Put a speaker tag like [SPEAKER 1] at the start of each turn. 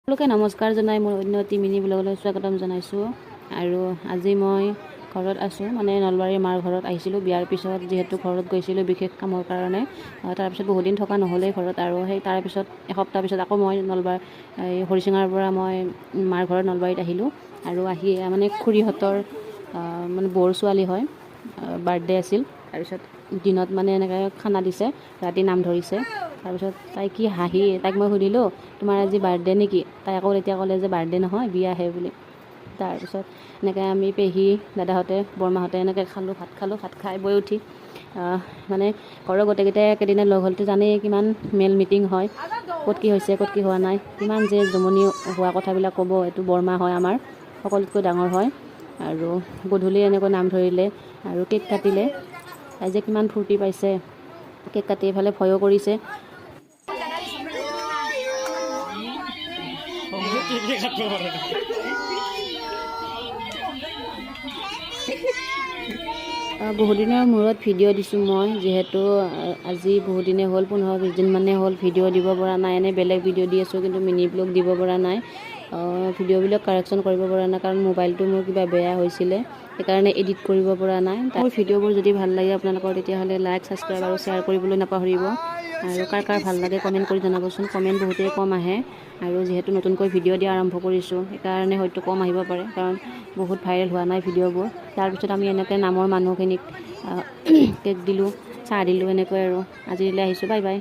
[SPEAKER 1] সকলোকে নমস্কাৰ জনাই মোৰ অন্য এটি মিনি ব্লগলৈ স্বাগতম জনাইছোঁ। আৰু আজি মই ঘৰত আছোঁ, মানে নলবাৰীৰ মাৰ ঘৰত আহিছিলোঁ বিয়াৰ পিছত। যিহেতু ঘৰত গৈছিলোঁ বিশেষ কামৰ কাৰণে, তাৰপিছত বহুদিন থকা নহ'লেই ঘৰত। আৰু সেই তাৰপিছত এসপ্তাহ পিছত আকৌ মই নলবাৰী এই হৰিচিঙাৰ পৰা মই মাৰ ঘৰত নলবাৰীত আহিলোঁ। আৰু আহি মানে খুৰীহঁতৰ মানে বৌৰ ছোৱালী হয়, বাৰ্থডে আছিল। তাৰপিছত দিনত মানে এনেকৈ খানা দিছে, ৰাতি নাম ধৰিছে। তাৰপিছত তাই কি হাঁহি! তাইক মই সুধিলোঁ, "তোমাৰ আজি বাৰ্থডে নেকি?" তাই আকৌ তেতিয়া ক'লে যে বাৰ্থডে নহয়, বিয়াহে বুলি। তাৰপিছত এনেকৈ আমি পেহী, দাদাহঁতে, বৰমাহঁতে এনেকৈ খালোঁ, ভাত খালোঁ। ভাত খাই বৈ উঠি মানে ঘৰৰ গোটেইকেইটাই একেদিনাই লগ হ'লেতো জানেই কিমান মেল মিটিং হয়, ক'ত কি হৈছে, ক'ত কি হোৱা নাই, কিমান যে জমনি হোৱা কথাবিলাক ক'ব। এইটো বৰমা হয় আমাৰ, সকলোতকৈ ডাঙৰ হয়। আৰু গধূলি এনেকৈ নাম ধৰিলে আৰু কেক কাটিলে। তাই যে কিমান ফূৰ্তি পাইছে কেক কাটি, এইফালে ভয়ো কৰিছে। বহুদিনৰ মূৰত ভিডিঅ' দিছোঁ মই, যিহেতু আজি বহুদিনে হ'ল, 15-20 দিনমানেই হ'ল ভিডিঅ' দিব পৰা নাই। এনেই বেলেগ ভিডিঅ' দি আছোঁ, কিন্তু মিনি ব্লগ দিব পৰা নাই। ভিডিঅ'বিলাক কাৰেকশ্যন কৰিব পৰা নাই, কাৰণ মোবাইলটো মোৰ কিবা বেয়া হৈছিলে, সেইকাৰণে এডিট কৰিব পৰা নাই। মোৰ ভিডিঅ'বোৰ যদি ভাল লাগে আপোনালোকৰ, তেতিয়াহ'লে লাইক, ছাবস্ক্ৰাইব আৰু শ্বেয়াৰ কৰিবলৈ নাপাহৰিব। আৰু কাৰ কাৰ ভাল লাগে কমেণ্ট কৰি জনাবচোন। কমেণ্ট বহুতেই কম আহে আৰু যিহেতু নতুনকৈ ভিডিঅ' দিয়া আৰম্ভ কৰিছোঁ, সেইকাৰণে হয়তো কম আহিব পাৰে, কাৰণ বহুত ভাইৰেল হোৱা নাই ভিডিঅ'বোৰ। তাৰপিছত আমি এনেকৈ নামৰ মানুহখিনিক কেক দিলোঁ, চাহ দিলোঁ, এনেকৈ। আৰু আজিলৈ আহিছোঁ, বাই বাই।